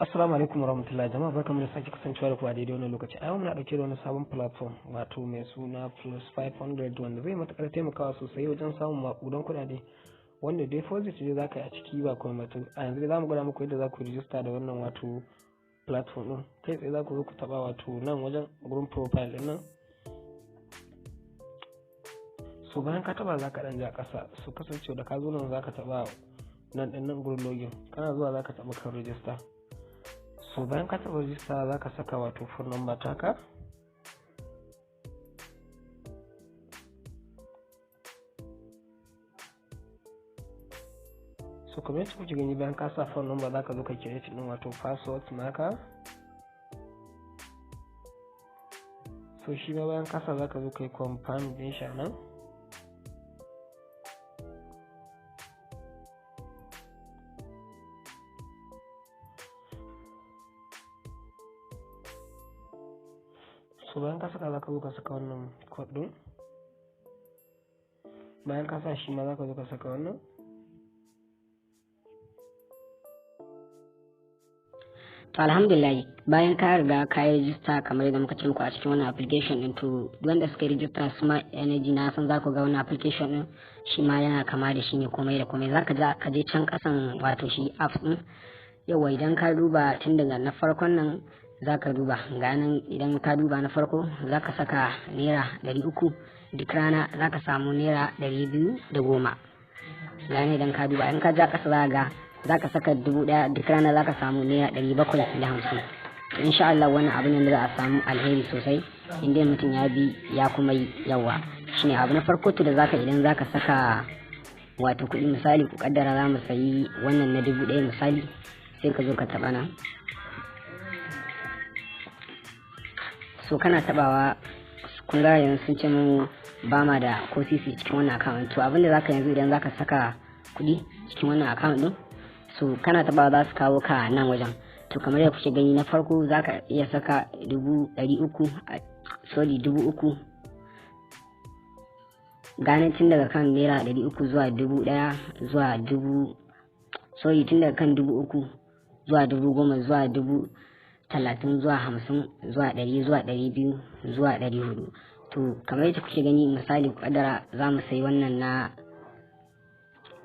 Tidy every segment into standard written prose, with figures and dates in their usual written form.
Assalamu alaikum warahmatullahi jama'a, barkamu da sake kasancewa da ku a daidai wannan lokaci. A yau muna dauke da wani sabon platform, wato mai suna Plus 500, wanda zai matukar taimakawa sosai wajen samun maƙudan kuɗaɗe, wanda deposit ne za ka yi a ciki ba kuma mutum. A yanzu za mu gwada muku yadda za ku rijista da wannan wato platform ɗin. Kai tsaye za ku zo ku taɓa wato nan wajen gurin profile ɗin nan. So bayan ka taɓa, za ka ɗan ja ƙasa. So kasancewa da ka zo nan, za ka taɓa nan ɗin nan gurin login. Kana zuwa za ka taɓa kan register. So bayan ka taɓa register, za ka saka wato phone number taka. So kamar yadda kuke gani, bayan ka sa phone number, za ka zo ka create ɗin wato password naka. So shi ma bayan ka sa, za ka zo ka yi confirm ɗin shi a nan. So bayan ka saka, za ka zo ka saka wannan code ɗin. Bayan ka sa shi ma, za ka zo ka saka wannan. To alhamdulillah, bayan ka riga ka yi rijista kamar yadda muka ce muku a cikin wannan application din, to wanda suka yi rijista Smart Energy, na san za ku ga wannan application din shi ma yana kama da shi ne komai da komai. Zaka ja ka je can kasan wato shi apps din. Yawa, idan ka duba tun daga na farkon nan, zaka duba ga nan. Idan ka duba na farko, zaka saka ₦300, duk rana zaka samu ₦210. Gane, idan ka duba, in ka ja kasa, za ga za ka saka 1000, duk rana za ka samu ₦750. Insha Allah wannan abin da za a samu alheri sosai in dai mutum ya bi ya kuma yi. Yawa, shine abu na farko. To da zaka idan zaka saka wato kuɗi, misali ku kaddara za mu sayi wannan na 1000 misali, sai ka zo ka taɓa nan. So kana taɓawa, kun ga yanzu sun ce mu ba ma da ko sisi cikin wannan account. To abinda zaka yanzu idan zaka saka kuɗi cikin wannan account din, so kana taba, za su kawo ka nan wajen. To kamar yadda kuke gani, na farko za ka iya saka 300,000, sorry, 3000. Gane, tun daga kan ₦300 zuwa 1000 zuwa dubu, sorry, tun daga kan 3000 zuwa 10,000 zuwa 30,000 zuwa 50 zuwa 100 zuwa 200 zuwa 400. To kamar yadda kuke gani, misali ku kaddara za mu sayi wannan na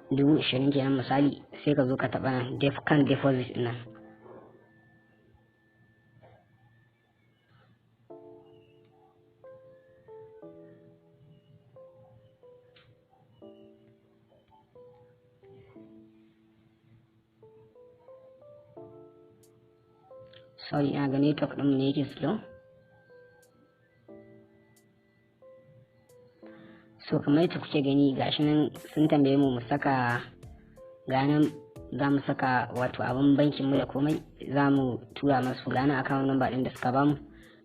20,000 kenan misali, sai ka zo ka taɓa nan kan deposit nan. Sorry, ina ga network ɗin ne yake slow. So kamar yadda kuke gani, gashi nan sun tambaye mu mu saka ganan, za mu saka wato abin bankin mu da komai, za mu tura masu gana account number din da suka bamu.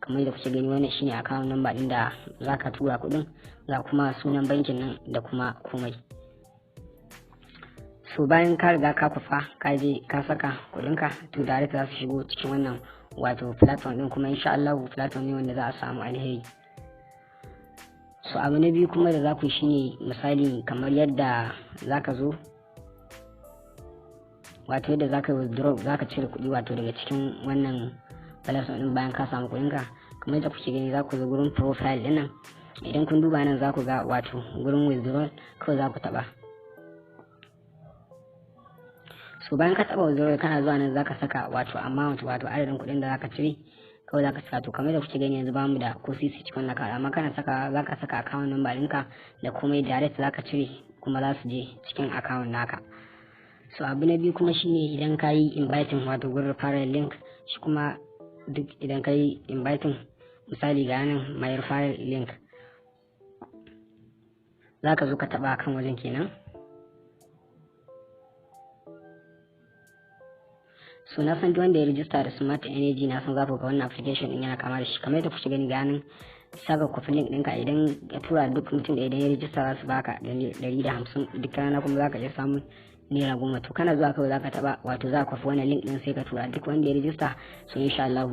Kamar yadda kuke gani, wannan shine account number din da za ka tura kuɗin, ga kuma sunan bankin nan da kuma komai. So bayan ka riga ka kufa, ka je ka saka kuɗinka, to direct za su shigo cikin wannan wato platform din. Kuma insha Allah platform ne wanda za a samu alheri. So abu na biyu kuma da za ku shine, misali kamar yadda za ka zo wato yadda za ka withdraw, za ka cire kuɗi wato daga cikin wannan platform din bayan ka samu kuɗinka. Kamar yadda kuke gani, za ku zo gurin profile ɗin nan. Idan kun duba nan, za ku ga wato gurin withdrawal, kawai za ku taɓa. So bayan ka taɓa withdrawal, kana zuwa nan za ka saka wato amount, wato adadin kuɗin da za ka cire, kawai za ka saka. To kamar da kuke gani, yanzu bamu da ko sisi cikin wannan account, amma kana saka, za ka saka account number ɗinka da komai, direct za ka cire kuma za su je cikin account naka. So abu na biyu kuma shine idan ka yi inviting, wato gurin referral link. Shi kuma duk idan ka yi inviting, misali ga nan my referral link, za ka zo ka taba kan wajen kenan. So na san duk wanda ya rijista da Smart Energy, na san za ku ga wannan application din yana kama da shi. Kamar yadda kuke gani, ganin saka kwafi link ɗinka, idan ya tura duk mutum da idan ya rijista, za su baka 150 duk rana, kuma za ka iya samun ₦10. To kana zuwa kawai za ka taɓa wato za ka kwafi wannan link ɗin, sai ka tura duk wanda ya rijista. So insha Allah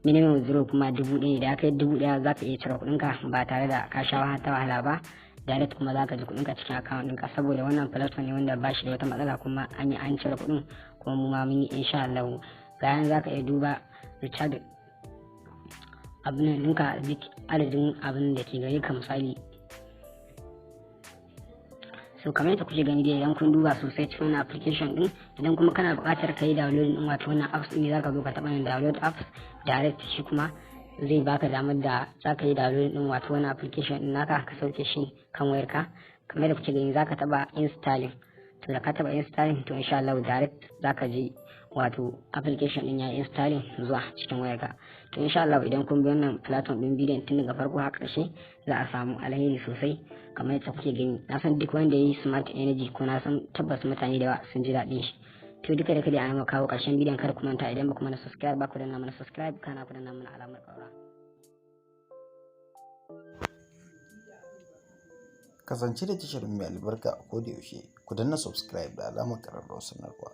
minimum withdraw kuma 1000 ne. Da aka yi 1000, za ka iya cire kuɗinka ba tare da ka sha ta wahala ba. Direct kuma za ka ji kuɗinka cikin account ɗinka, saboda wannan platform ne wanda ba shi da wata matsala, kuma an yi an cire kuɗin, kuma mu ma mun yi insha Allah. Ga yan za ka iya duba recharge abin ɗinka, duk adadin abin da ke gare ka misali. So kamar yadda kuke gani dai, idan kun duba sosai cikin wannan application din, idan kuma kana buƙatar ka yi download din wato wannan apps din, zaka zo ka taɓa nan "download apps direct". Shi kuma zai baka damar da zaka yi download din wato wannan application din naka, ka sauke shi kan wayarka. Kamar yadda kuke gani, zaka taɓa "installing". To da ka taɓa "installing", to insha Allah direct zaka ji wato application din ya installing zuwa cikin wayarka. To insha Allah idan kun bi wannan platform din bidiyon tun daga farko har ƙarshe, za a samu alheri sosai. Kamar yadda kuke gani, na san duk wanda ya yi Smart Energy ko na san tabbas mutane da yawa sun ji daɗin shi. To duka da kada an kawo ƙarshen bidiyon, kada ku manta, idan ba ku mana subscribe ba, ku danna mana subscribe, kana ku danna mana alamar ƙaura. Kasance da tashar mai albarka a koda yaushe, ku danna subscribe da alamar ƙararrawar sanarwa.